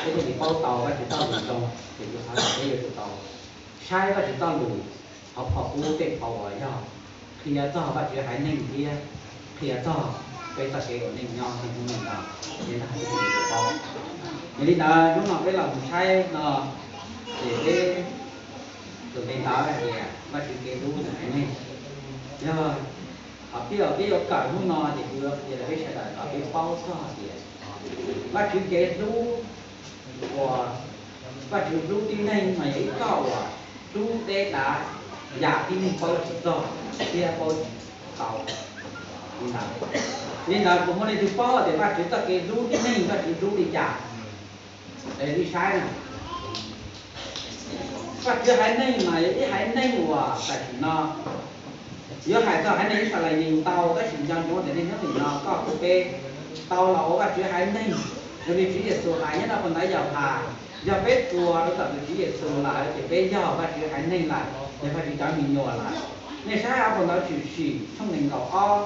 Peb thiaj li paub tau Vajtswv txoj lus zoo, ces yus qhov peb yuav tsum tau saib Vajtswv txoj lus hauv phau qub tej phau uas yog qhia txog Vajtswv haiv neeg thiab qhia txog peb txoj kev ua neej nyob hnub no, ces nws thiaj li paub. Yog li ntawd hnub no peb los mus saib no, ces peb tus npe ntawd hais tias Vajtswv kev hlub nws haiv neeg. Yog qhov peb yuav kawm hnub no ces kuv yuav qhia rau peb sawv daws kom peb paub txog hais tias Vajtswv kev hlub uas Vajtswv hlub tib neeg mas yog ib txoj uas hlub deb dav yam tib neeg paub tsis txog thiab paub tsis tau li ntawd. Li ntawd kuv muaj leej twg paub tias Vajtswv txoj kev hlub tib neeg Vajtswv hlub li cas? Li saib na, Vajtswv haiv neeg mas yog ib haiv neeg uas tam sim no yuav hais txog haiv neeg Yixalayees ntau, tab sis nco ntsoov tias niaj hnub nim no koj kuv peb tau los ua Vajtswv haiv neeg. Yog li Tswv Yexus hais nyob rau puag ntawd Yauhas, yog peb txuas rau tom tus Tswv Yexus lawm ces peb yog Vajtswv haiv neeg lawm, yog Vajtswv cov me nyuam lawm. Nej saib hauv puag ntawd Tshwm Sim tshooj nees nkaum ob,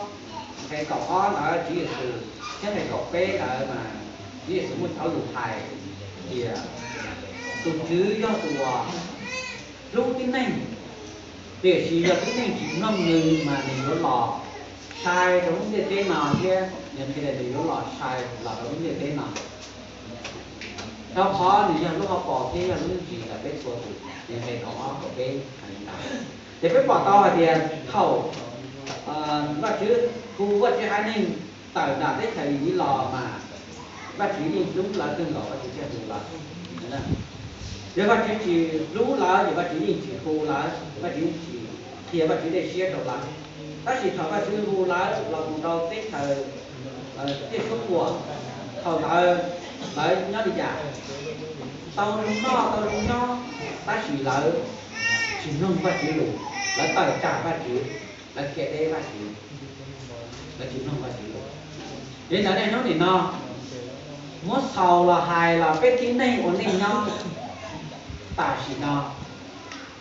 nqe kaum ob ntawd Tswv Yexus, thiab nqe kaum peb ntawd mas Tswv Yexus muaj cov lus hais tias tus Tswv yog tus uas hlub tib neeg, tiam sis yog tib neeg tsis mloog nws mas nws yuav los sai rau lub ntiaj teb no thiab nws qhia tias nws yuav los sai los rau lub ntiaj teb no. Rau qhov nws yog lub hauv paus thiab yog lub ntsis ntawm peb txhua tus, nws nqe kaum ob kaum peb hais li ntawd. Ces peb pom tau hais tias thaum Vajtswv hu Vajtswv haiv neeg tawm nram teb chaws Iziv los mas Vajtswv yeej hlub lawv kawg nkaus Vajtswv thiaj hu lawv. Yog Vajtswv tsis hlub lawv ces Vajtswv yeej tsis hu lawv, Vajtswv yeej tsis qhia Vajtswv dej siab rau lawv. Tab sis thaum Vajtswv hu lawv los mus rau teb chaws tiaj suab nquas, thaum ntawd lawv nyob li cas? Tau zoo noj tau zoo nyob, tab sis lawv tsis mloog Vajtswv lus, lawv tawm tsam Vajtswv, lawv khiav deb Vajtswv, lawv tsis mloog Vajtswv lus. Li ntawd niaj hnub nim no muab xaus los hais los peb tib neeg ua neej nyob tam sim no,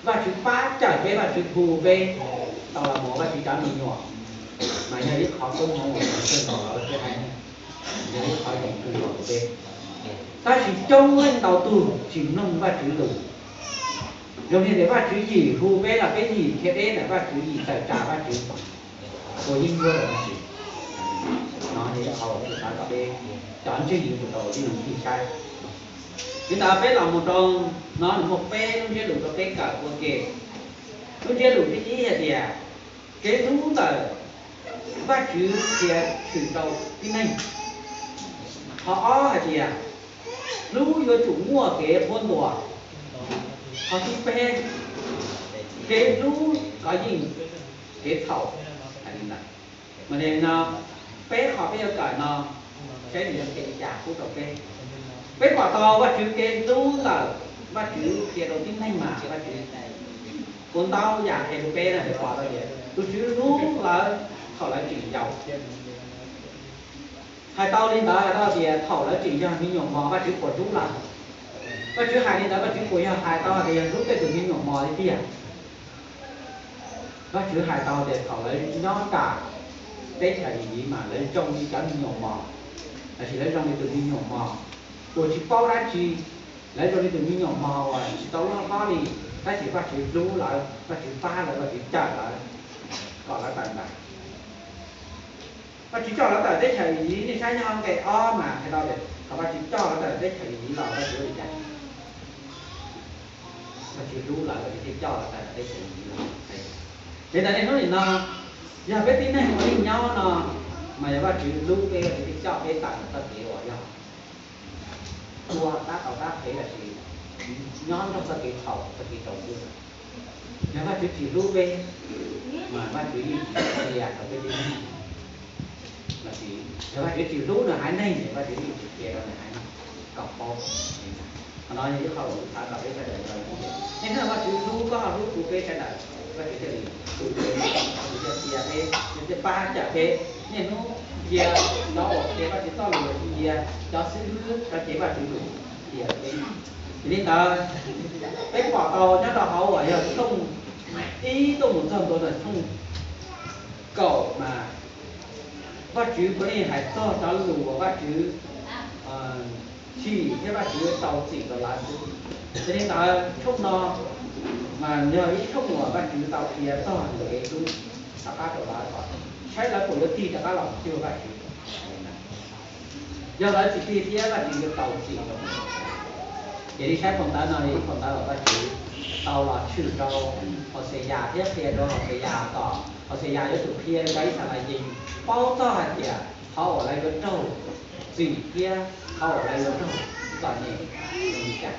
Vajtswv pab cawm peb, Vajtswv hu peb tau los mus ua Vajtswv cov me nyuam, mas yog ib qhov koob hmoov uas zoo kawg nkaus rau peb haiv neeg, yog ib qhov zoo kawg nkaus rau peb. Tab sis coob leej ntau tug tsis mloog Vajtswv lus. Zoo li tias Vajtswv yim hu peb los peb yim khiav deb ntawm Vajtswv, yim tawm tsam Vajtswv, ua yeeb ncuab rau Vajtswv. No yog ib qhov uas kuv xav kom peb cov ntseeg yuav tsum tau ua tib zoo ncig saib. Li ntawd peb los mus rau no nws muaj peb lub ntsiab lus rau peb kawm ua ke. Lub ntsiab lus thib ib hais tias kev hlub ntawm Vajtswv qhia tshwm rau tib neeg. Qhov ob hais tias hlub yuav tsum muaj kev qhuab ntuas. Qhov thib peb, kev hlub kov yeej kev txhaum. Hais li ntawd, mas li no peb qhov peb yuav kawm no, saib nws yuav qhia li cas pub rau peb. Peb pom tau Vajtswv kev hlub ntawm Vajtswv qhia rau tib neeg mas Vajtswv ua ntau yam qhia rau peb na, peb pom tau tias tus Tswv hlub lawv thaum lawv tseem yau. Hais tau li ntawd hais tau tias thaum lawv tseem yog me nyuam mos Vajtswv puas hlub lawv? Vajtswv hais li ntawd Vajtswv puas yog hais tau tias yog hlub tej tus me nyuam mos li tiag? Vajtswv hais tau tias thaum lawv nyob nram teb chaws Iziv mas lawv zoo li cov me nyuam mos, lossis lawv zoo li tus me nyuam mos uas tsis paub dab tsi, lawv zoo li tus me nyuam mos uas tsis tau loj hlob li, tab sis Vajtswv hlub lawv, Vajtswv pab lawv, Vajtswv cawm lawv kom lawv tawm ntawd. Vajtswv coj lawv tawm teb chaws Iziv, nej saib nyob nqe ob mas hais tau tias thaum Vajtswv coj lawv tawm teb chaws Iziv los Vajtswv ua li cas? Vajtswv hlub lawv, Vajtswv thiaj coj lawv tawm teb chaws Iziv los. Li ntawd niaj hnub nim no, yog peb tib neeg ua neej nyob no, mas yog Vajtswv hlub peb, Vajtswv thiaj coj peb tawm txoj kev uas yog ua tab tau tab phem lossis nyob nrog txoj kev txhaum txoj kev tsaus ntuj. Yog Vajtswv tsis hlub peb, mas Vajtswv yeej tsis qhia rau peb tib neeg. Lossis yog Vajtswv tsis hlub nws haiv neeg, Vajtswv yeej tsis qhia rau nws haiv neeg kom paub. Qhov no yog ib qho uas kuv xav kom peb sawv daws nco ntsoov. Niaj hnub Vajtswv hlub koj hlub kuv peb sawv daws, Vajtswv thiaj li hlub peb, Vajtswv thiaj qhia peb, Vajtswv thiaj pab cawm peb. Niaj hnub cia cov uas qhia Vajtswv txoj lus, cia cov xib hwb, cov cev Vajtswv lus qhia peb. Vim li ntawd, peb pom tau nyob rau hauv uas yog tshooj ib tuaj mus txog ntua rau tshooj kaum mas Vajtswv puav leej hais txog cov lus uas Vajtswv chim thiab Vajtswv yuav rau txim rau lawv xwb. Yog li ntawd tshooj no mas yog ib tshooj uas Vajtswv tau qhia txog nws kev hlub rov qab rau lawv kom saib lawv puas yuav tig rov qab los cuag Vajtswv. Yog lawv tsis tig thiab Vajtswv yuav rau txim rau. Ces li saib phau ntawv no li phau ntawv uas Vajtswv tau los tshwm rau Hauxeyas thiab qhia rau Hauxeyas kom Hauxeyas yuav tsum qhia rau cov Yixalayees paub txog hais tias qhov uas lawv yuav raug txim thiab qhov uas lawv yuav raug txom nyem zoo li cas.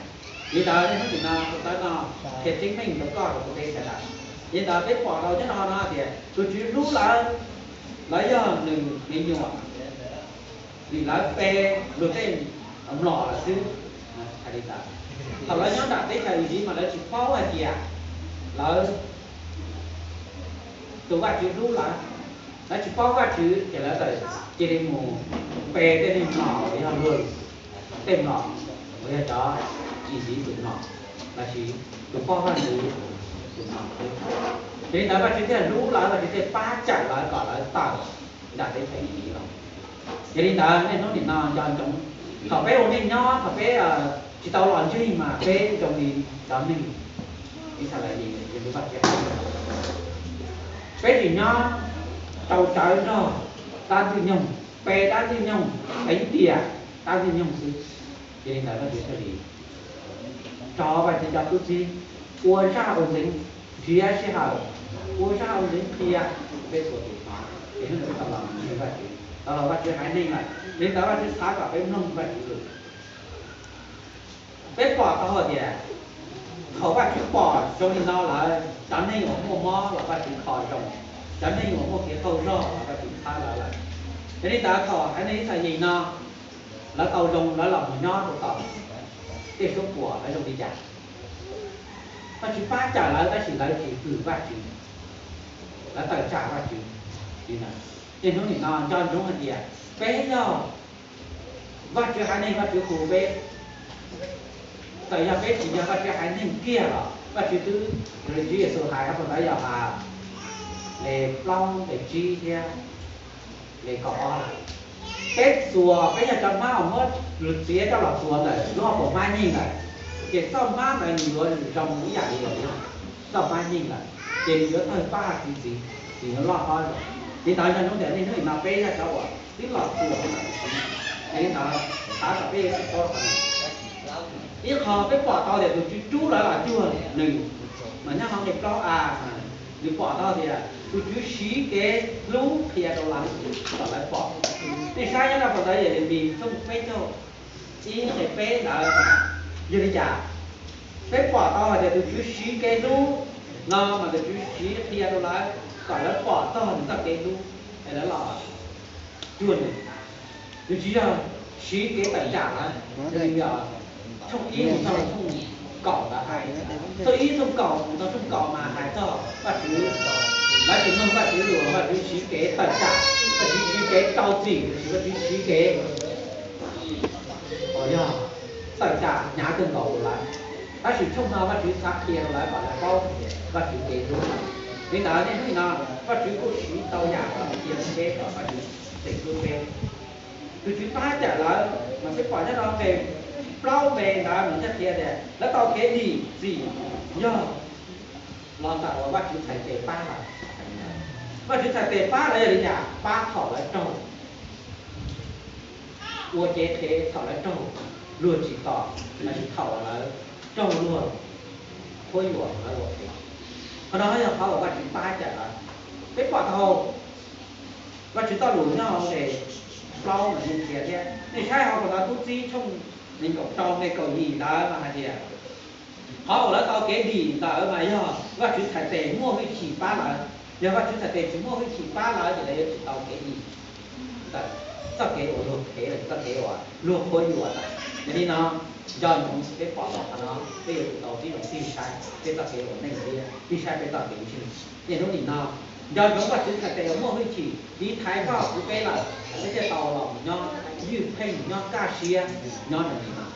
Li ntawd nej hnub tim no tus tawv no qhia tseeb meej rau koj rau kuv peb sawv daws. Li ntawd peb pom tau nyob no no tias tus Tswv hlub lawv, lawv yog nws me nyuam, vim lawv pe luag tej mlom lawm xwb. Hais li ntawd, thaum lawv nyob nram teb chaws Iziv mas lawv tsis paub hais tias lawv tus Vajtswv hlub lawv, lawv tsis paub Vajtswv ces lawv txawm cia li mus pe tej neeg mlom uas yog luag tej mlom, uas yog cov Iziv tus mlom, lossis tus poj Vaj ntxwv tus mlom. Ces li ntawd Vajtswv thiaj hlub lawv, Vajtswv thiaj pab cawm lawv kom lawv tawm nram teb chaws Iziv los. Ces li ntawd nej hnub nim no nco ntsoov, thaum peb ua neej nyob, thaum peb tsis tau los ntseeg mas peb zoo li cov neeg Yixalayees, Vajtswv, peb tsis nyob rau tsawv nrog dab ntxwg nyoog, pe dab ntxwg nyoog, teev tiam dab ntxwg nyoog xwb. Ces li ntawd Vajtswv thiaj li tso Vajtswv cov tub txib ua zaj ua ntxeev, nrhiav sij hawm ua zaj ua ntxeev qhia peb txhua tus hnov, ces hnub no peb tau los ntseeg Vajtswv, tau los Vajtswv haiv neeg lawm. Li ntawd Vajtswv xav kom peb mloog Vajtswv lus. Peb pom tau hais tias thaum Vajtswv pom zoo li no lawm, cov neeg uas muaj mob los Vajtswv kho zoo, cov neeg uas muaj kev qaug zog los Vajtswv txhawb lawv lawm. Yog li ntawd thaum haiv neeg Yixalayees no lawv tau zoo, lawv los mus nyob rau tom tej suab puam, lawv zoo li cas? Vajtswv pab cawm lawv tab sis lawv tsis hwm Vajtswv, lawv tawm tsam Vajtswv. Ces hnub nim no nco ntsoov hais tias peb yog Vajtswv haiv neeg, Vajtswv hu peb. Txawm yog peb tsis yog Vajtswv haiv neeg kiag los Vajtswv twb, Tswv Yexus hais hauv phau ntawv Yauhas nqe plaub nqe tsib thiab nqe kaum ob lawm. Peb txuas, peb yog cov hmab uas muab txiav coj los txuas ntawm lub hauv paus hmab nyeej lawm, ces txoj hmab ntawd nws yuav zoo ib yam li txoj hmab nyeej lawm, ces nws yuav tawg paj txi txiv, nws yuav loj hlob zoo. Li ntawd nco ntsoov tias niaj hnub nim no peb yog cov uas twb los txuas ntawm tus Tswv, ces li ntawd xav kom peb yuav tsum paub qhov no. Ib qho peb pom tau tias tus Tswv rub lawv los cuag nws, mas nyob hauv nqe plaub a mas nws pom tau tias tus Tswv siv kev hlub qhia rau lawv kom lawv pom. Nej saib nyob rau phau ntawv Yelemis tshooj peb caug ib nqe peb ntawd, yog li cas? Peb pom tau hais tias tus Tswv siv kev hlub no mas tus Tswv siv qhia rau lawv kom lawv pom txog nws txoj kev hlub es lawv los cuag nws. Nws tsis yog siv kev tawm tsam lawv. Tshooj ib mus txog tshooj kaum ntawd hais, tshooj ib tshooj kaum mus txog tshooj kaum mas hais txog Vajtswv, lawv tsis mloog Vajtswv lus, Vajtswv siv kev tawm tsam, Vajtswv siv kev rau txim, Vajtswv siv kev uas yog tawm tsam hnyav kawg nkaus rau lawv. Tab sis tshooj no Vajtswv xav qhia rau lawv kom lawv paub Vajtswv kev hlub. Li ntawd niaj hnub no Vajtswv kuj siv tau yam los qhia rau peb kom Vajtswv txeem hlub peb. Tus Tswv pab cawm lawv mas peb pom nyob rau nqe plaub nqe ntawd nws thiaj qhia tias lawv tau kev dim txim yog los ntawm uas Vajtswv txhais tes pab lawv. Vajtswv txhais tes pab lawv yog li cas? Pab thaum lawv raug ua cev qhev, thaum lawv raug luag tsim txom, lossis thaum lawv raug luag qhuab yuam lawv ua qhev. Qhov no yog qhov uas Vajtswv pab cawm lawv. Peb pom tau Vajtswv txoj lus nyob hauv nqe plaub mas yeej qhia thiab. Nej saib hauv phau ntawv Tub Txib tshooj nees nkaum rau nqe kaum yim ntawd mas hais tias qhov uas lawv tau kev dim ntawd mas yog Vajtswv txhais tes muaj hwj chim pab lawv. Yog Vajtswv txhais tes tsis muaj hwj chim pab lawv ces lawv yuav tsis tau kev dim ntawm txoj kev uas luag qhev, txoj kev uas luag qhuab yuam ntawd. Yog li no, nco ntsoov peb pom tau qhov no, peb yuav tsum tau tib zoo tig saib peb txoj kev ua neej thiab tig saib peb txoj kev ntseeg. Niaj hnub nim no, nco ntsoov Vajtswv txhais tes uas muaj hwj chim tiv thaiv koj kuv peb lawm, peb thiaj tau los mus nyob ywj pheej, nyob kaj siab, nyob zoo li no.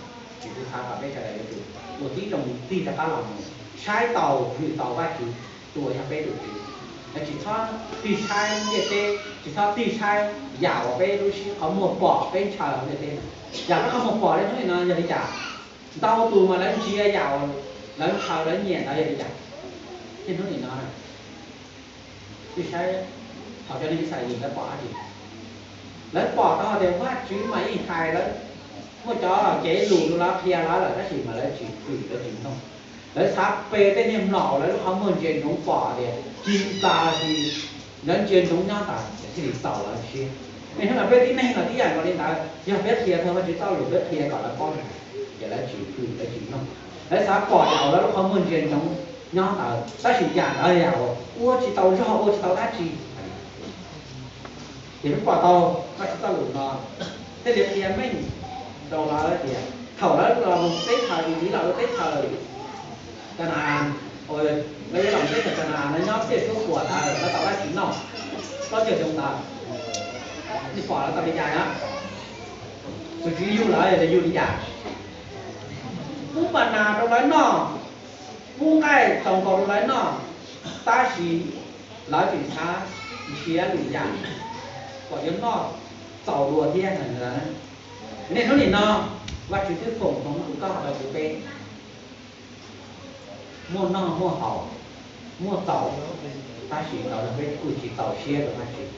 Ces kuv xav kom peb sawv daws yuav tsum ua tib zoo tig rov qab los mus saib taus hwm taus Vajtswv tus uas yog peb tus Tswv. Tsis txhob tig saib ntiaj teb, tsis txhob tig saib yam uas peb lub siab qhov muag pom peb ntshaw hauv ntiaj teb no. Yam lub qhov muag pom niaj hnub nim no yog li cas? Ntau tus mas lawv ntsia yam uas lawv ntshaw lawv nyiam ntawd yog li cas? Niaj hnub nim no na, nej saib, thaum cov neeg Yixalayees lawv pom dab tsi? Lawv pom tau tias Vajtswv mas yeej hais lawv, muaj cov kev lus rau lawv qhia lawv lawm tab sis mas lawv tsis hwm lawv tsis mloog. Lawv xav pe tej niag mlom uas lawv lub qhov muag ntsia ntsoov pom tias ci tas los sis lawv ntsia ntsoov nyob tas thiaj li txaus lawv siab. Niaj hnub no peb tib neeg los tib yam nkaus li ntawd, yog peb qhia txog Vajtswv txoj lus, peb qhia kom lawv paub, ces lawv tsis hwm lawv tsis mloog. Lawv xav pom yam uas lawv lub qhov muag ntsia ntsoov nyob ntawd tab sis yam ntawd yam uas ua tsis tau zog ua tsis tau dab tsi. Ces peb pom tau Vajtswv txoj lus no thiaj li qhia meej rau lawv tias thaum lawv los teb chaws, tiv los lawv teb chaws Kana-as, lawv yuav los teb chaws Kana-as, lawv nyob tiaj suab puam ntawd lawv tau dab tsi noj? Plaub caug xyoo ntawd nej pom lawv tau li cas na? Tus Tswv yug lawv yog yug li cas? Pub ma nas rau lawv noj, pub nqaij txaus nkaus rau lawv noj, tab sis lawv tseem xav nrhiav lwm yam kom yuav noj txaus dua thiab. Niaj hnub nim no Vajtswv twb foom hmoov rau koj rau kuv peb muaj noj muaj haus, muaj txaus, tab sis los peb kuj tsis txaus siab rau Vajtswv.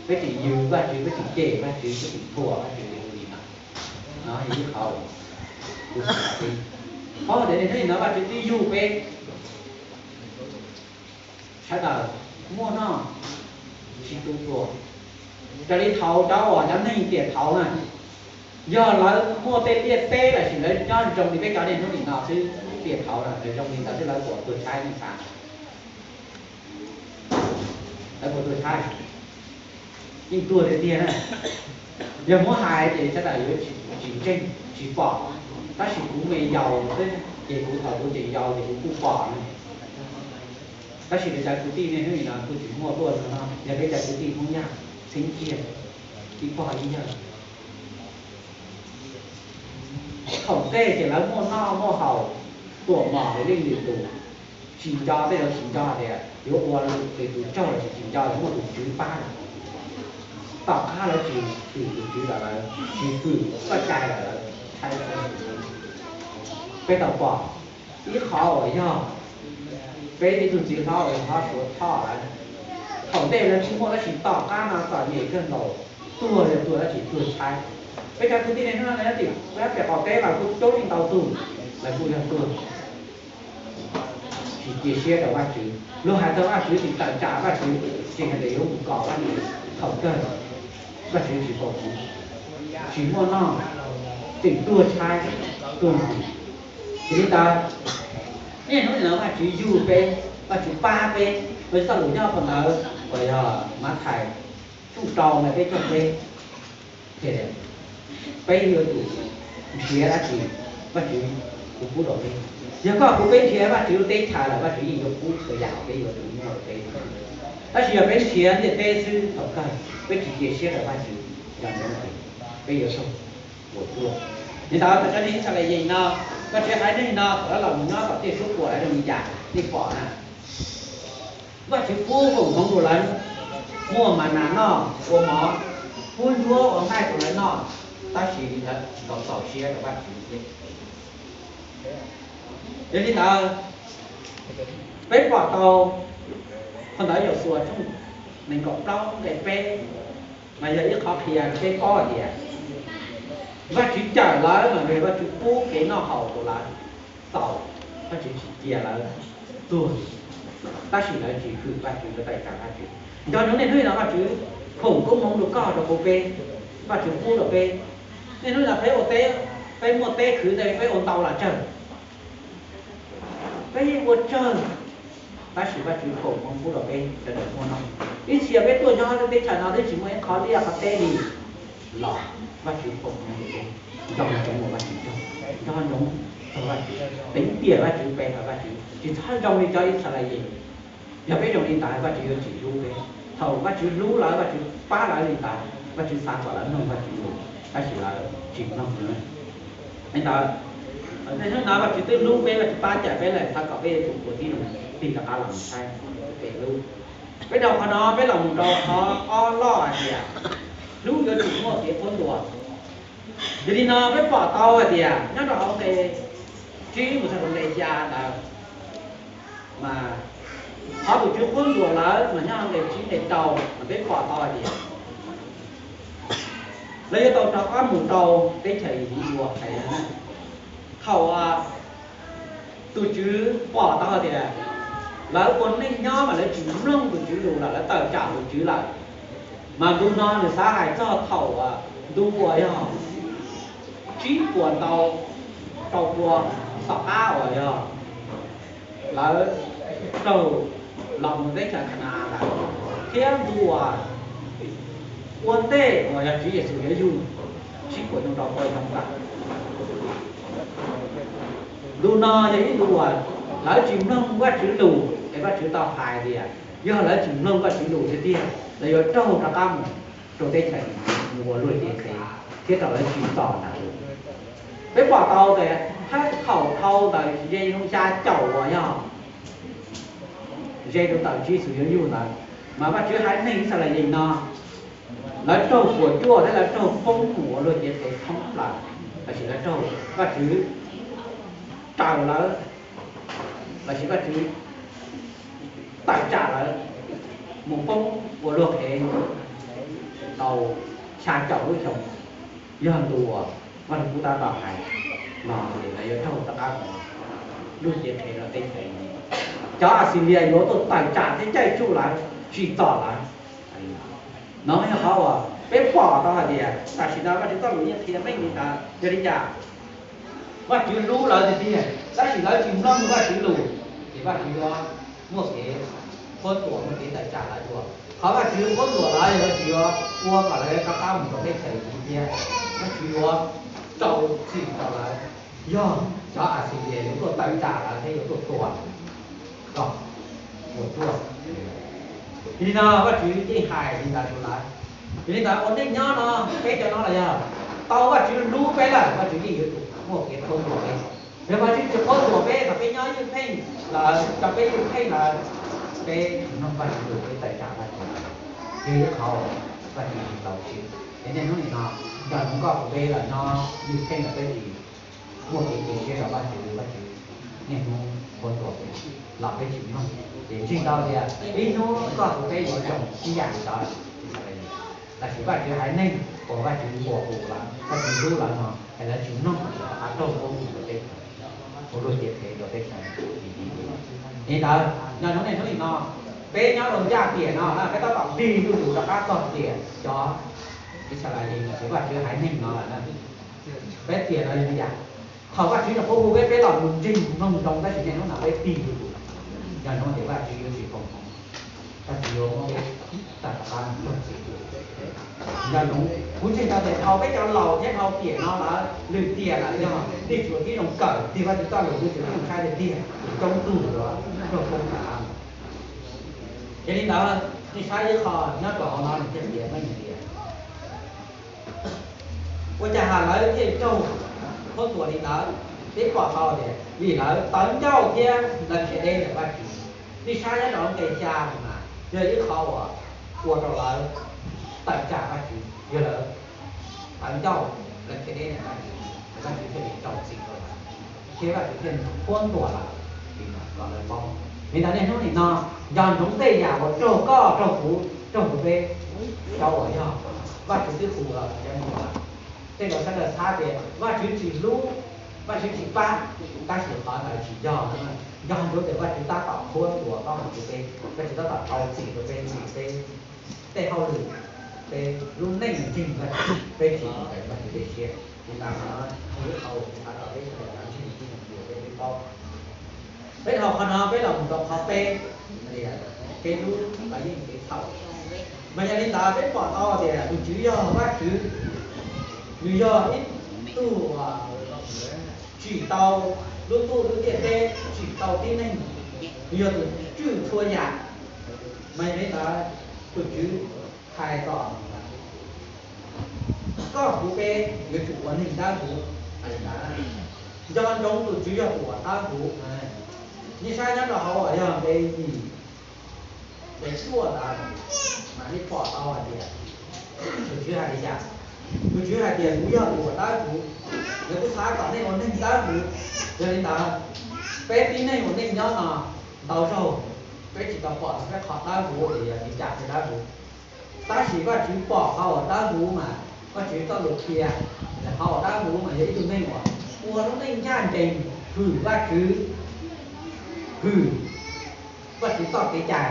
Peb tseem yws Vajtswv, peb tseem cem Vajtswv, peb tseem thuam Vajtswv li no. No yog ib qhov kuv xav qhia. Paub tias niaj hnub nim no Vajtswv twb yug peb sawv daws muaj noj tsis tu tuag. Raws li thaud cov uas cov neeg tiam thaud na, yog lawv muaj tej liaj teb los sis lawv nyob zoo li peb cov niaj hnub nim no xwb, tiam thaud no lawv zoo li ntawd xwb lawv puas tuag tshaib nej xav? Lawv puas tuag tshaib? Yeej tuag tiag tiag na. Yog muab hais ces sawv daws yuav tsis ntseeg tsis pom, tab sis kuv me yaus xwb ces kuv thaum kuv tseem yau ces kuv kuj pom na. Tab sis cov kwv tij niaj hnub nim no kuj tsis muaj tuaj no, yog peb cov kwv tij Hmoob Yaj txheeb kiag ib pog ib yawg. Thaum ntej ces lawv muaj noj muaj haus, tuam mom li leej lwm tus, tsis nco tej zaum tsis nco tias yuav ua lwm tus tsaug los sis tsis nco tias muaj tus tswv pab lawm. Tom qab lawv tsis hwm tus tswv lawm, lawv tsis hwm txoj cai lawm, lawv tshaib plab. Peb tau pom ib qhov uas yog peb ib tug txiv hlob uas hlob Suav Thoj lawm, thaum ntej lawv tsis muaj tab sis tom qab no txom nyem kawg nkaus, tuag yog tuag tab sis tuag tshaib. Peb cov kwv tij niaj hnub no peb pem qaum teb los kuj coob leej ntau tug, lawv kuj yog tuag tsis cia siab rau Vajtswv. Luag hais txog Vajtswv tsis tawm tsam Vajtswv, tseem hais tias yuav mus kom Vajtswv, thaum kawg Vajtswv tsis foom hmoov, tsis muaj noj, tseem tuag tshaib, tuag nqhis. Yog li ntawd, niaj hnub nim no Vajtswv yug peb, Vajtswv pab peb, Vajtswv txoj lus nyob qhov ntawd uas yog Mathais tshooj rau nqe peb caug peb, peb yuav tsum nrhiav dab tsi Vajtswv kuv pub rau peb. Yog koj kuv peb nrhiav Vajtswv lub teb chaws lawm Vajtswv yeej yuav pub txhua yam peb yuav tsum muaj rau peb. Tab sis yog peb nrhiav ntiaj teb xwb thaum kawg peb tsis cia siab rau Vajtswv, nco ntsoov tias peb yuav raug puas tsuaj. Li ntawd cov neeg Yixalayees no, Vajtswv haiv neeg no thaum lawv los mus nyob tom tiaj suab puam lawv zoo li cas nej pom na. Vajtswv pub foom hmoov rau lawv muaj ma nas noj ua mov, pub ncuab ua nqaij rau lawv noj, tab sis lawv tsis tau txaus siab rau Vajtswv thiab. Yog li ntawd, peb pom tau qhov ntawd Yausuas tshooj nees nkaum plaub nqe peb, mas yog ib qhov qhia rau peb paub hais tias Vajtswv cawm lawv mas vim Vajtswv pub kev noj haus rau lawv txaus, Vajtswv tsis cia lawv tuag, tab sis lawv tsis hwm Vajtswv, lawv tawm tsam Vajtswv. Nco ntsoov niaj hnub no Vajtswv foom koob hmoov rau koj rau kuv peb, Vajtswv pub rau peb. Niaj hnub no peb ua teb, peb muaj teb khwv ntawd peb ua ntau los tsawg, peb yeej ua tsawg, tab sis Vajtswv foom hmoov pub rau peb sawv daws muaj noj. Ib txhia peb tuaj nyob lub teb chaws no twb tsis muaj ib qho liaj qhov teb li los Vajtswv foom hmoov rau peb. Nco ntsoov ua Vajtswv tsaug, nco ntsoov txog Vajtswv, teev tiam Vajtswv pe hawm Vajtswv, tsis txhob zoo li cov Yixalayees. Yog peb zoo li ntawd Vajtswv yuav tsis hlub peb. Thaum Vajtswv hlub lawv, Vajtswv pab lawv li ntawd, Vajtswv xav kom lawv mloog Vajtswv lus, tab sis lawv tsis mloog li ntawd. Niaj hnub no Vajtswv twb hlub peb, Vajtswv pab cawm peb lawm, xav kom peb yuav tsum ua tib zoo tig rov qab los mus saib peb hlub. Peb dhau qhov no peb los mus rau qhov ob loj hais tias hlub yuav tsum muaj kev qhuab ntuas. Yog li no peb pom tau hais tias nyob rau hauv nqe tsib mus txog rau nqe xya ntawd, mas qhov tus Tswv qhuab ntuas lawv mas nyob hauv nqe tsib nqe rau mas peb pom tau hais tias lawv yuav tau rov qab mus rau teb chaws Iziv dua. Thaum tus Tswv pom tau hais tias lawv ua neej nyob mas lawv tsis mloog tus Tswv lus lawm, lawv tawm tsam tus Tswv lawm, mas ntu no nws xav hais txog thaum ntu uas yog tsib puas ntau rau pua tom qab uas yog lawv raug los mus teb chaws Khana-as lawm, thiab ntu uas ua ntej uas yog Tswv Yexus yuav yug tsib puas ntau rau pua xyoo lawm. Ntu no yog ib ntu uas lawv tsis mloog Vajtswv lus es Vajtswv tau hais tias yog lawv tsis mloog Vajtswv lus tiag tiag, lawv yuav raug rov qab mus rau teb chaws mus ua luag cev qhev thiab rau lawv tsis txog ntawd. Peb pom tau tias thaum dhau ntawd ze xya caum uas yog ze rau ntawm Tswv Yexus yuav yug ntawd, mas Vajtswv haiv neeg Yixalayees no lawv raug puas tsuaj thiab lawv raug poob mus ua luag cev qhev thoob plaws, lossis lawv raug Vajtswv raws lawv, lossis Vajtswv tawm tsam lawv mus poob ua luag qhev tau xya caum lub xyoo, yog ntu uas Vajluskub tab tom hais no, lawv yuav raug rov qab mus luag cev qhev rau teb chaws Iziv. Cov Axilias yuav tuaj tawm tsam thiab caij tsuj lawv tsim txom lawv. No yog qhov uas peb pom tau hais tias tam sim no Vajtswv txoj lus yeej qhia meej li ntawd. Yog li cas? Vajtswv hlub lawv tiag tiag, tab sis lawv tsis mloog Vajtswv lus, ces Vajtswv yuav muaj kev qhuab ntuas, muaj kev tawm tsam lawv dua. Qhov Vajtswv qhuab ntuas lawv yog Vajtswv yuav ua kom lawv rov qab mus rau teb chaws Iziv thiab, Vajtswv yuav rau txim rau lawv. Yog cov Axilias yuav tuaj tawm tsam lawv thiab yuav tuaj tua kom puas tsuaj. Yog li no Vajtswv yeej hais li ntawd rau lawv. Yog li ntawd ua neej nyob no peb cov no los yog tau Vajtswv hlub peb lawm, Vajtswv yeej yuav tsum muaj kev qhuab ntuas peb. Yog Vajtswv tsis qhuab ntuas peb kom peb nyob ywj pheej lawm, kom peb ywj pheej lawm, peb tsis mloog Vajtswv lus, peb tawm tsam Vajtswv, ces ib qhov Vajtswv tsis tau siab. Ces niaj hnub nim no, nco ntsoov koj kuv peb los nyob ywj pheej los peb tsis muaj kev cia siab rau Vajtswv, Vajtswv niaj hnub qhuab ntuas peb los peb tsis mloog. Ces ntseeg tau tias ib hnub koj kuv peb yuav zoo ib yam li cov Yixalayees. Tab sis Vajtswv haiv neeg uas Vajtswv nquas hu lawv, Vajtswv hlub lawv no, es lawv tsis mloog, lawv rov qab raug qhuab ntuas rau teb chaws, ua luag cev qhev rau teb chaws Iziv. Li ntawd, nco ntsoov niaj hnub nim no, peb nyob rau ncaj tiam no na, peb tab tom tig zuj zus rov qab txog tiam cov Yixalayees los sis Vajtswv haiv neeg no lawm na. Peb tiam no yog li cas? Thaum Vajtswv nyuam qhuav hu peb, peb los mus ntseeg mloog zoo, tab sis niaj hnub no peb tig zuj zus. Nco ntsoov tias Vajtswv yuav tsis foom, Vajtswv yuav muab peb tawm rov qab mus raug txim. Nco ntsoov, kuv ntseeg tau tias dhau peb cov laus thiab dhau tiam no lawm, lwm tiam lawm yog nej tsuas tib zoo kawm tiag Vajtswv txoj lus, nej tsuas tib zoo saib tiag tiag, coob tug yuav raug poob rov qab. Yog li ntawd, nej saib ib qho nyob rau hauv no nws thiaj piav meej tias ua cas lawv thiaj raug qhuab ntuas li ntawd. Peb pom tau tias vim lawv tawv ncauj thiab lawv khiav deb ntawm Vajtswv. Nej saib nyob rau nqe xya no mas yog ib qho uas ua rau lawv tawm tsam Vajtswv, yog lawv tawv ncauj, lawv khiav deb ntawm Vajtswv, Vajtswv thiaj li rau txim rau lawv, thiab Vajtswv thiaj qhuab ntuas lawm li no kom lawv paub. Li ntawd niaj hnub nim no, nco ntsoov tej yam uas raug koj, raug kuv, raug kuv peb, cov uas yog Vajtswv twb hu los cov ntawd, tej zaum sawv daws xav tias Vajtswv tsis hlub, Vajtswv tsis pab, tab sis qhov ntawd tsis yog. Nco ntsoov tias Vajtswv tab tom qhuab ntuas koj, kuv peb, Vajtswv tab tom rau txim rau peb, txim peb tej hauj lwm, peb lub neej ntseeg Vajtswv, peb tsis mus raws Vajtswv tej siab. Li ntawd no, ib qho uas kuv xav kom peb sawv daws ntseeg tib zoo, peb paub. Peb dhau qhov no peb los mus rau qhov peb, peb lub kov yeej kev txhaum. Mas yog li ntawd peb pom tau tias tus Tswv yog Vajtswv, nws yog ib tug uas tsim tau lub ntuj lub ntiaj teb, tsim tau tib neeg, nws yog tus tswj txhua yam. Mas yog li ntawd tus Tswv hais kom koj kuv peb yuav tsum ua neeg dawb huv. Nco ntsoov tus Tswv yog tus uas dawb huv. Nej saib nyob rau hauv uas yog nqe yim, nqe cuaj ntawd, mas nej pom tau hais tias tus Tswv hais li cas. Tus Tswv hais tias kuv yog tus uas dawb huv, yog kuv xav kom nej ua neeg dawb huv. Yog li ntawd, peb tib neeg ua neej nyob no ntau zaug peb tsis tau pom tau peb qhov dawb huv tias yog li cas thiaj dawb huv. Tab sis Vajtswv pom qhov uas dawb huv mas Vajtswv txoj lus qhia, qhov uas dawb huv mas yog ib tug neeg uas ua lub neej ncaj ncees, hwm Vajtswv, hwm Vajtswv txoj kev cai,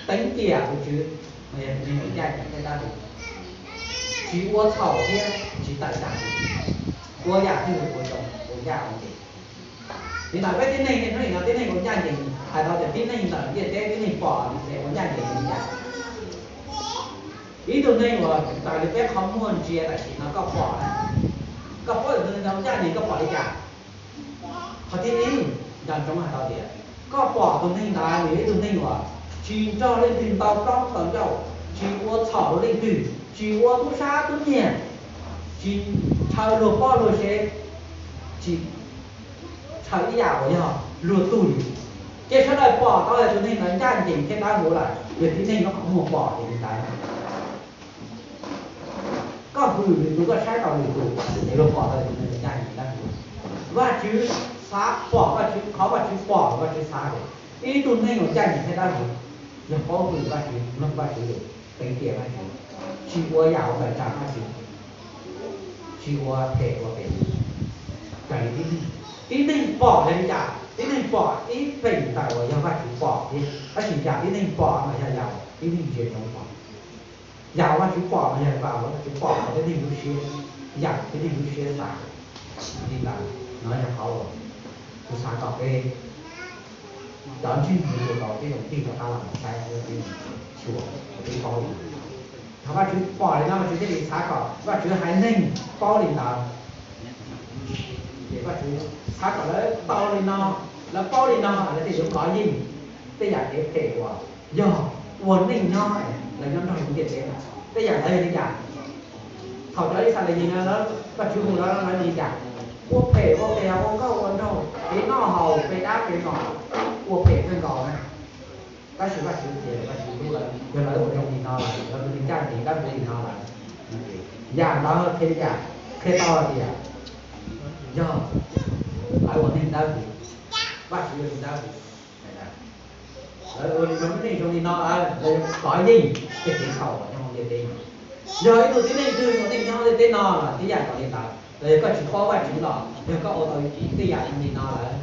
teev tiam tus Tswv, mas yog tus neeg uas ncaj ncees thiab dawb huv, tsis ua txhaum thiab tsis tawm tsam, ua yam twg los ua zoo, ua ncaj ua ncees. Li ntawd peb tib neeg niaj hnub no tib neeg ua ncaj ncees, hais tau tias tib neeg ntawm ntiaj teb tib neeg pom ua ncaj ncees li cas? Ib tug neeg uas raws li peb qhov muag ntsia tam sim no koj pom, koj paub tus neeg ntawd ncaj ncees koj pom li cas? Qhov thib ib, nco ntsoov hais tau tias koj pom tus neeg ntawd nws yog ib tug neeg uas tsis nrog leej twg ntaus plaub ntaus ncauj, tsis ua txhaum rau leej twg, tsis ua tub sab tub nyiag, tsis ntshaw luag pob luag sev, tsis ntshaw ib yam uas yog luag tug li. Ces sawv daws pom tau tias tus neeg ntawd ncaj ncees thiab dawb huv lawm, yog tib neeg nyob qhov muag pom ces li ntawd. Koj hwm lwm tus, koj saib tau lwm tus, ces luag pom tau tus neeg ncaj ncees dawb huv. Vajtswv xav pom, Vajtswv, qhov Vajtswv pom, Vajtswv xav tias ib tug neeg uas ncaj ncees thiab dawb huv yog paub hwm Vajtswv, mloog Vajtswv lus, teev tiam Vajtswv, tsis ua yam uas tawm tsam Vajtswv, tsis ua phem ua phem. Raws li tib neeg, tib neeg pom yog li cas? Tib neeg pom ib feem ntawm uas yog Vajtswv pom thiab, tab sis yam tib neeg pom mas yog yam tib neeg ntsia ntsoov pom. Yam Vajtswv pom mas yog yam Vajtswv pom tau tib neeg lub siab, yam tib neeg lub siab xav. Li ntawd no yog qhov uas kuv xav kom peb cov ntseeg mus tau peb zoo tig rov qab los saib peb xyuas, peb paub li. Thaum Vajtswv pom li no Vajtswv thiaj li xav kom Vajtswv haiv neeg paub li ntawd. Ces Vajtswv xav kom lawv tau li no, lawv paub li no lawv thiaj yuav kov yeej tej yam kev phem uas yog ua neej nyob, lawv nyob nrog lub ntiaj teb. Tej yam ntawd yog li cas? Thaum cov Yixalayees no, Vajtswv hu lawv, lawv li cas? Ua phem ua qias, ua nkauj ua nraug, kev noj haus, kev dab kev no, ua phem kawg nkaus na. Tab sis Vajtswv tias Vajtswv hlub lawv, yog lawv ua zoo li no lawm, lawv ua neeg ncaj ncees dawb huv li no lawm, yam ntawd qhia li cas? Qhia tau hais tias yog lawv ua neeg dawb huv, Vajtswv ua neeg dawb huv. Lawv ua li no, neej zoo li no lawm, lawv yuav kov yeej tej kev txhaum nyob hauv ntiaj teb no. Yog ib tug tib neeg twg ua neej nyob hauv ntiaj teb no los tib yam nkaus li ntawd, los yog koj tsis paub Vajtswv los yog koj ua tau tej yam zoo li no lawm,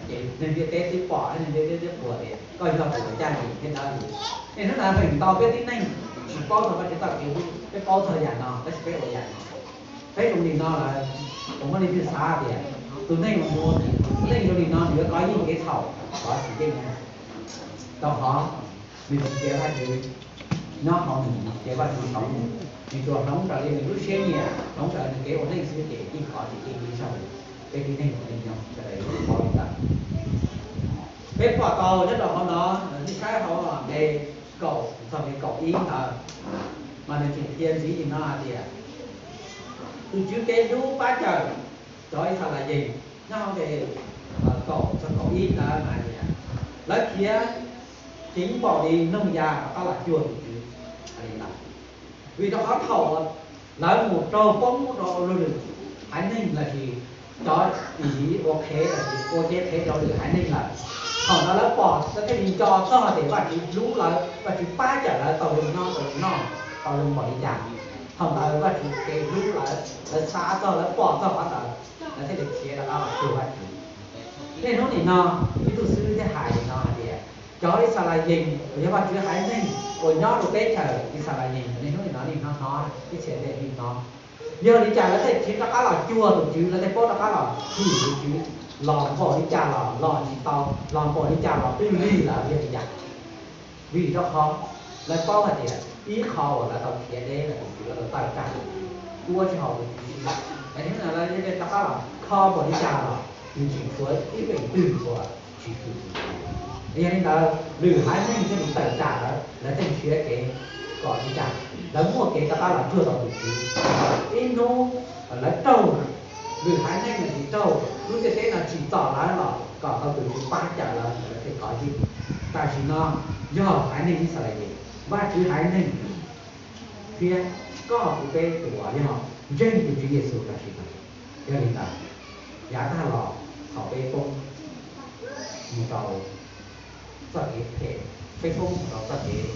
ces neeg ntiaj teb twb pom, neeg ntiaj teb twb qhuas tias koj yog tus uas ncaj ncees thiab dawb huv. Niaj hnub no feem ntau peb tib neeg tsis paub txog Vajtswv txoj kev hlub, peb paub txog yam no tab sis peb ua yam no. Peb zoo li no lawm, puas muaj leej twg xav tias tus neeg uas ua neej zoo li no nws yuav kov yeej kev txhaum? Kov tsis yeej. Rau qhov nws tsis cia Vajtswv nyob hauv nws, nws tsis cia Vajtswv hloov nws, nws tsuas hloov raws li nws lub siab nyiam, hloov raws nws kev ua neej xwb ces yeej kov tsis yeej ib zaug. Peb tib neeg ua neej nyob sawv daws yuav paub li ntawd. Peb pom tau nyob rau hauv no, nej saib hauv nqe kaum txog nqe kaum ib ntawd, mas nws tseem qhia ntxiv li no hais tias tus Tswv kev hlub pab cawm cov Yixalayees nyob hauv nqe kaum txog kaum ib ntawd mas hais tias lawv khiav ceev npaum li noog ya rov qab los cuag tus Tswv hais li ntawd. Vim rau qhov thaum lawv mus raug poob rau luag lwm haiv neeg lossis cov Iziv ua qhev lossis ua cev qhev rau lwm haiv neeg lawm, thaum ntawd lawv pom, lawv thiaj li nco txog tias Vajtswv hlub lawv, Vajtswv pab cawm lawv tau zoo nyob tau zoo noj, tau zoo npaum li cas. Thaum ntawd Vajtswv kev hlub lawv, lawv xav txog, lawv pom txog qhov ntawd, lawv thiaj li khiav rov qab los cuag Vajtswv. Niaj hnub nim no, ib tug xib hwb thiaj hais li no hais tias cov Yixalayees uas yog Vajtswv haiv neeg uas nyob rau teb chaws Yixalayees niaj hnub nim no, nej hnov hnov, ib txhia nej yeej hnov, yog li cas lawv thiaj khiav rov qab los cuag tus Tswv, lawv thiaj paub rov qab los hwm tus Tswv, los npaum li cas los los tsis tau, los npaum li cas los twb lig lawm, yog li cas? Vim rau qhov lawv paub hais tias ib qho uas lawv tau khiav deb los tus Tswv tau tawm tsam, ua tsis haum tus Tswv siab. Lawv thiaj rov qab los kho npaum li cas los nws tseem tshuav ib feem twg uas tsis hwm tus Tswv. Yog li ntawd lwm haiv neeg thiaj li tawm tsam lawv, lawv thiaj nrhiav kev kom li cas lawv muaj kev rov qab los cuag tau tus Tswv. Ib hnub lawv raug, lwm haiv neeg no tsis raug, lub ntiaj teb no tsim txom lawv los kom tau tus Tswv pab cawm lawv, lawv thiaj kov yeej. Tam sim no yog haiv neeg Yixalayees, Vajtswv haiv neeg, thiab koj kuv peb tus uas yog ntseeg tus Tswv Yexus tam sim no. Yog li ntawd, yav tag los thaum peb poob mus rau txoj kev phem, peb poob mus rau txoj kev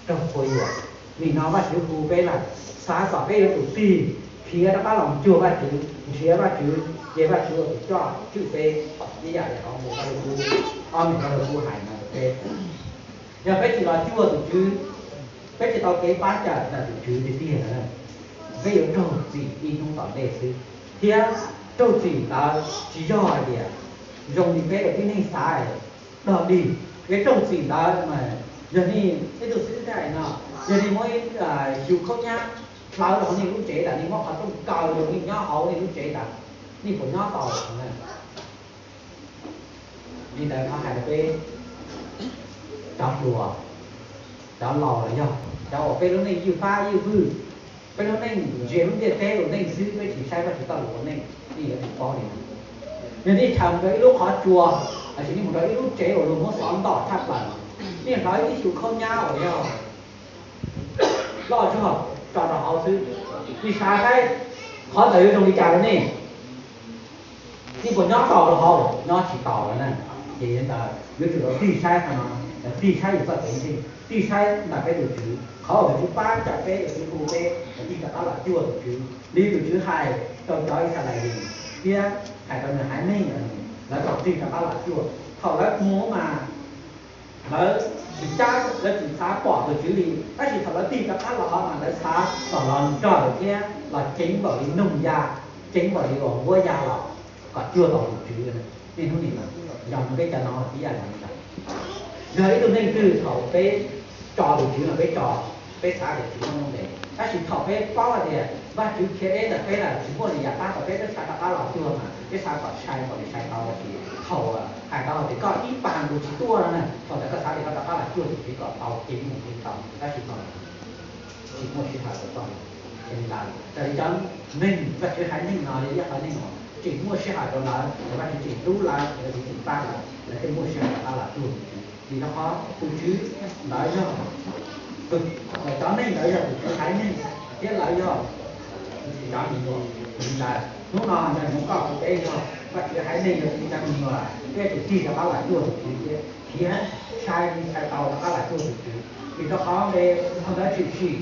raug quas yuam. Nim no Vajtswv hu peb lawm, xav kom peb yuav tsum tig, khiav rov qab los cuag Vajtswv, nrhiav Vajtswv, ces Vajtswv ua tus coj cwm peb, ib yam li hauv Vajluskub, ob me Vajluskub hais no rau peb. Yog peb tsis los cuag tus Tswv, peb tsis tau kev pab cawm ntawm tus Tswv tiag tiag no, peb yuav raug txim ib hnub tom ntej xwb. Thiab raug txim ntawd tsis yog hais tias zoo li peb ua tib neeg xav dog dig, kev raug txim ntawd mas yog nej ib tug xib hwb hais no, yog nej muab ib xyuv khaub nyab hlawv rau hauv nej lub tsev tas, nej muab qhov rooj kaw rau nej nyob hauv nej lub tsev tas, nej puas nyob tau? Li ntawd thov hais rau peb cov hluas, cov laus los yog cov uas peb lub neej ywj fab ywj fwj, peb lub neej ntsia lub ntiaj teb ua neej xwb, peb tsis saib Vajtswv txoj lus ua neej, nej yuav tsum paub li no. Yog nej chaws mus rau ib lub qhov tsua, los sis nej mus rau ib lub tsev uas luag muab xov ntom tshaj plaws, nej hlawv ib xyuv khaub nyab uas yog loj zog tso rau hauv xwb, nej xav saib qhov ntawd yuav zoo li cas rau nej? Nej puas nyob tau rau hauv? Nyob tsis tau lawm na. Ces li ntawd yuav tsum tau tig saib qhov no, tig saib yus txoj kev ntseeg, tig saib ntawm peb tus Tswv, qhov uas tus Tswv pab cawm peb, tus Tswv hu peb tig rov qab los cuag tus Tswv li tus Tswv hais rau cov Yixalayees thiab hais rau nws haiv neeg, lawv tau tig rov qab los cuag. Thaum lawv mus mas lawv tsis cab, lawv tsis xav pom tus Tswv li, tab sis thaum lawv tig rov qab los mas lawv xav kom los nrog thiab los ceev npaum li noog ya, ceev npaum li uas nquab ya los kom cuag tau tus Tswv. Niaj hnub nim no, yog peb cov no tib yam li ntawd. Yog ib tug neeg twg thaum peb tso tus Tswv los peb tso, peb xav tias Tswv muaj nuj nqis, tab sis thaum peb paub hais tias Vajtswv khiav deb ntawm peb lawm, tsis muaj li yam pab tau peb, peb xav rov qab los cuag mas peb xav kom sai kom li sai tau, tab sis thaum hais tau tias koj ib pas mus tsis tuaj no na, thaum ntawd koj xav tias koj rov qab los cuag tus Tswv kom tau ceev mus li tau, tab sis thaum tsis muaj sij hawm rau koj li. Ces li ntawd raws li cov neeg Vajtswv haiv neeg no yog ib qhov neeg uas tseem muaj sij hawm rau lawv, Vajtswv tseem hlub lawv, Vajtswv tseem pab lawv, lawv thiaj muaj sij hawm rov qab los cuag tus Tswv. Vim rau qhov tus Tswv ntawd yog, cov neeg ntawd yog tus Tswv haiv neeg thiab lawv yog tus Tswv cov me nyuam. Li ntawd hnub no nco ntsoov koj kuv peb yog Vajtswv haiv neeg, yog tus Tswv cov me nyuam, peb yuav tsum tig rov qab los cuag tus Tswv thiab khiav sai li sai tau rov qab los cuag tus Tswv. Vim rau qhov npe qhov ntawd tshwm sim,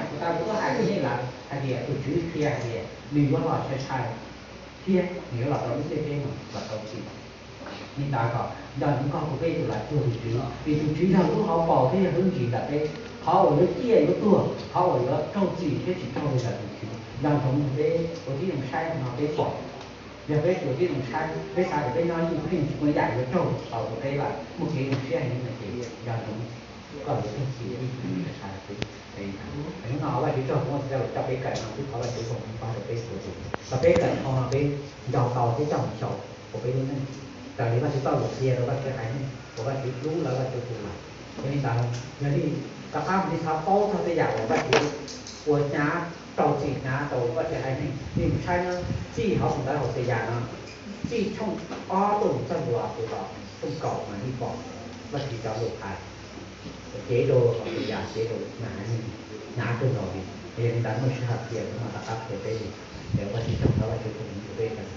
kuv tau kuv twb hais rau nej lawm hais tias tus Tswv qhia hais tias nws yuav los sai sai thiab nws yuav los rau lub ntiaj teb no los rau txim. Li ntawd kom nco ntsoov koj kuv peb yuav tsum los cuag tus Tswv, vim tus Tswv yog lub hauv paus thiab yog lub ntsis ntawm peb. Qhov uas yuav ciaj yuav tuag, qhov uas yuav raug txim thiab tsis raug li ntawm tus Tswv, nco ntsoov peb ua tib zoo saib no peb pom. Yog peb tsis ua tib zoo saib, peb xav tias peb nyob ywj pheej tsis muaj ib yam yuav raug tau rau peb lawm, muaj kev zoo siab heev no ces nco ntsoov koj yuav raug txim ib yam li tus Tswv. Hnub no Vajtswv tsaug muab coj los coj peb kawm no xwb, thov Vajtswv foom koob pab rau peb sawv daws, kom peb kawm dhau no peb nco tau thiab coj mus xyaum rau peb lub neej raws li Vajtswv txoj lus qhia rau Vajtswv haiv neeg uas Vajtswv hlub lawv, Vajtswv hu lawv. Yog li ntawd, yog li rov qab mus li xav paub txog tej yam uas Vajtswv ua hnyav rau, txim hnyav rau Vajtswv haiv neeg, li mus saib no, txij hauv tus ntawv Hauxeyas no, txij tshooj ob tuaj mus txog ntua tus tom tshooj kaum mas nej pom Vajtswv cov lus hais cev rau Hauxeyas, cev rau nws haiv neeg hnyav kawg nkaus li. Yog li ntawd muaj sij hawm tias kuv mam rov qab qhia peb li. Ces Vajtswv tsaug, thov Vajtswv foom koob rau peb sawv daws.